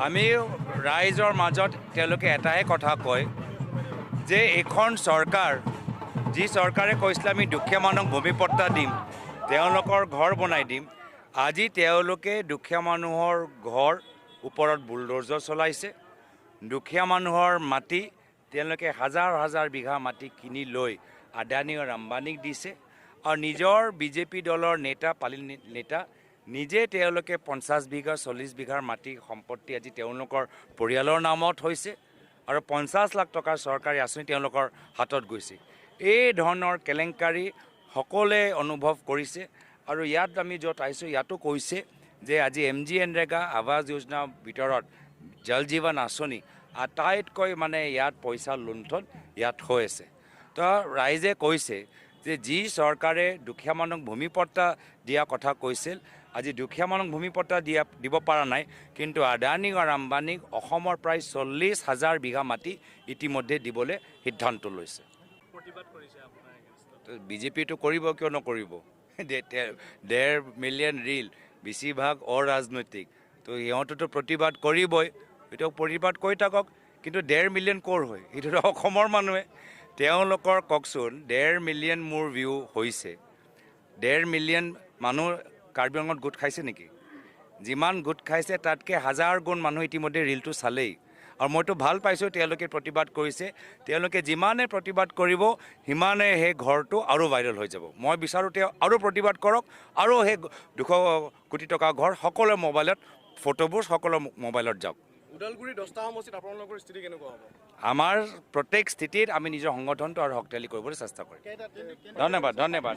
আমি ৰাইজৰ মাজত তেওঁলোকে এটাই কথা কয় যে এইখন চৰকাৰ, যি চৰকাৰে কৈছিলে আমি দুখীয়া মানুহক ভূমি পট্টা দিম, তেওঁলোকৰ ঘৰ বনাই দিম, আজি তেওঁলোকে দুখীয়া মানুহৰ ঘৰ ওপৰত বুলড'জাৰ চলাইছে। দুখীয়া মানুহৰ মাটি তেওঁলোকে হাজাৰ হাজাৰ বিঘা মাটি কিনি লৈ আদানী আৰু আম্বানীক দিছে আৰু নিজৰ বিজেপি দলৰ নেতা, পালি নেতা নিজে তেওঁলোকে 50 বিঘা 40 বিঘাৰ মাটি সম্পত্তি আজি তেওঁলোকৰ পৰিয়ালৰ নামত হৈছে আৰু 50 লাখ টকাৰ চৰকাৰী আঁচনি তেওঁলোকৰ হাতত গৈছে। এই ধৰণৰ কেলেংকাৰী সকলোৱে অনুভৱ কৰিছে আৰু ইয়াত আমি য'ত আহিছোঁ ইয়াতো কৈছে যে আজি এম জি এনৰেগা, আৱাস যোজনাৰ ভিতৰত জল জীৱন আঁচনি আটাইতকৈ মানে ইয়াত পইচা লুণ্ঠন ইয়াত হৈ আছে। তো ৰাইজে কৈছে যে যি চৰকাৰে দুখীয়া মানুহক ভূমি পট্টা দিয়া কথা কৈছিল, আজি দুখীয়া মানুহক ভূমি পট্টা দিব পৰা নাই, কিন্তু আদানী আৰু আম্বানীক অসমৰ প্ৰায় 40,000 বিঘা মাটি ইতিমধ্যে দিবলৈ সিদ্ধান্ত লৈছে। বিজেপিটো কৰিব, কিয় নকৰিব? 1.5 মিলিয়ন ৰীল বেছিভাগ অৰাজনৈতিক, তো সিহঁতেতো প্ৰতিবাদ কৰিবই। এইটো প্ৰতিবাদ কৰি থাকক, কিন্তু 1.5 মিলিয়ন ক'ৰ হয়? এইটোতো অসমৰ মানুহে। তেওঁলোকৰ কওকচোন, 1.5 মিলিয়ন মোৰ ভিউ হৈছে, 1.5 মিলিয়ন মানুহ কাৰ্বি আংলঙত গোট খাইছে নেকি? যিমান গোট খাইছে তাতকৈ হাজাৰ গুণ মানুহ ইতিমধ্যে ৰীলটো চালেই। আৰু মইতো ভাল পাইছোঁ তেওঁলোকে প্ৰতিবাদ কৰিছে। তেওঁলোকে যিমানে প্ৰতিবাদ কৰিব সিমানে সেই ঘৰটো আৰু ভাইৰেল হৈ যাব। মই বিচাৰোঁ তেওঁ আৰু প্ৰতিবাদ কৰক আৰু সেই 200 কোটি টকা ঘৰ সকলোৰে মোবাইলত, ফটোবোৰ সকলোৰে মোবাইলত যাওক। ওদালগুৰি 10টা সমষ্টিত আপোনালোকৰ স্থিতি কেনেকুৱা হ'ব? আমাৰ প্ৰত্যেক স্থিতিত আমি নিজৰ সংগঠনটো আৰু শক্তিশালী কৰিবলৈ চেষ্টা কৰিম। ধন্যবাদ, ধন্যবাদ।